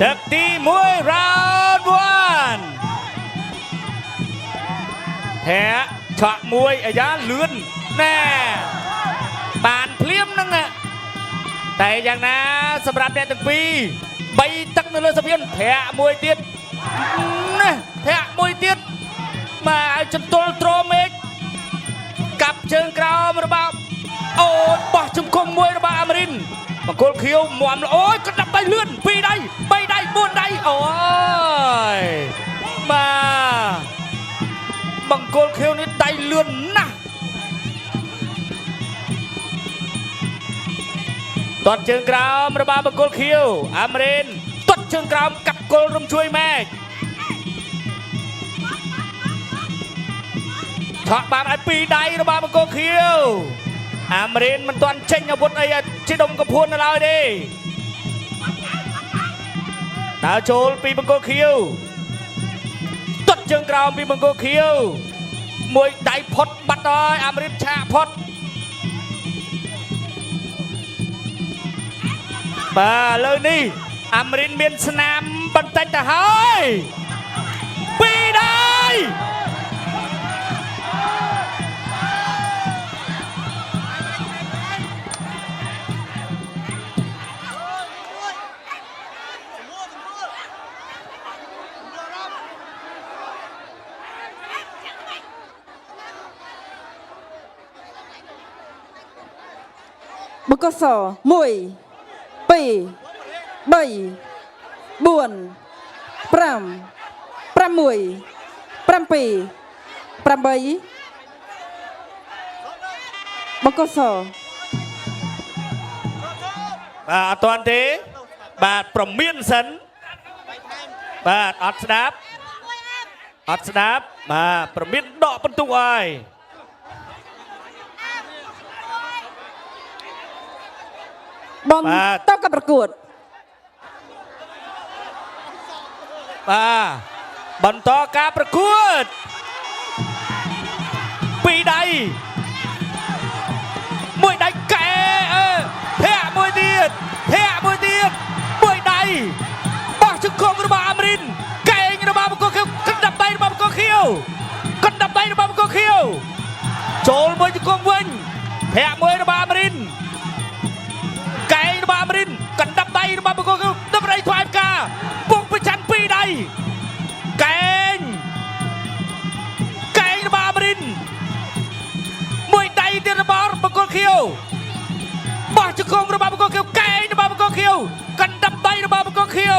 ទឹកទី1 round 1ធាក់ឆក់មួយអាយ៉ាលឿនណែបានភ្លាមហ្នឹងណាតែយ៉ាងណាសម្រាប់អ្នកទាំងពីរបីទឹកនៅលើសភានធាក់មួយទៀតណាធាក់មួយទៀតបាទឲ្យចន្ទល់ត្រមេឃកាប់ជើងក្រោមរបស់អូនបោះជង្គង់មួយរបស់អាមរិនបង្គោលខៀវមមអូយកណ្ដាប់ដៃលឿនពីរដៃបីដៃបួនដៃអូយបាទបង្គោលខៀវនេះដៃលឿនណាស់ទាត់ជើងក្រោមរបស់បង្គោលខៀវអាមរិនទាត់ជើងក្រោមកាប់គល់រំជួយម៉ែក ឆក់បានឲ្យពីរដៃរបស់បង្គោលខៀវអាមរិនមិនទាន់ចេញអាវុធអីឲ្យជាដុំកំភួននៅឡើយទេដើរចូលពីបង្គោលខៀវទាត់ជើងក្រោមពីបង្គោលខៀវមួយដៃផុតបាត់ហើយអាមរិនឆាកផុតបាទឥឡូវនេះអាមរិនមានស្នាមបន្តិចទៅហើយពីរដៃ បង្គោលស1 2 3 4 5 6 7 8បង្គោលស បាទអត់ទាន់ទេបាទប្រមានសិនបាទអត់ស្ដាប់អត់ស្ដាប់បាទប្រមានដកបន្ទុកហើយ បន្តការប្រកួត បាទបន្តការប្រកួតពីរដៃមួយដៃកែអើធាក់មួយទៀតធាក់មួយទៀតមួយដៃបោះជង្គង់របស់អាមរិនកែងរបស់បង្គោលខៀវកណ្ដាប់ដៃរបស់បង្គោលខៀវកណ្ដាប់ដៃរបស់បង្គោលខៀវចូលមួយជង្គង់វិញធាក់មួយរបស់អាមរិនកែងរបស់អាមរិនកណ្ដាប់ដៃរបស់បង្គោលខៀវដប់ដៃថ្វាយផ្កាពងប្រច័នពីរដៃកែងកែងរបស់អាមរិនមួយដៃទៀតរបស់បង្គោលខៀវបោះជង្គង់របស់បង្គោលខៀវកែងរបស់បង្គោលខៀវកណ្ដាប់ដៃរបស់បង្គោលខៀវ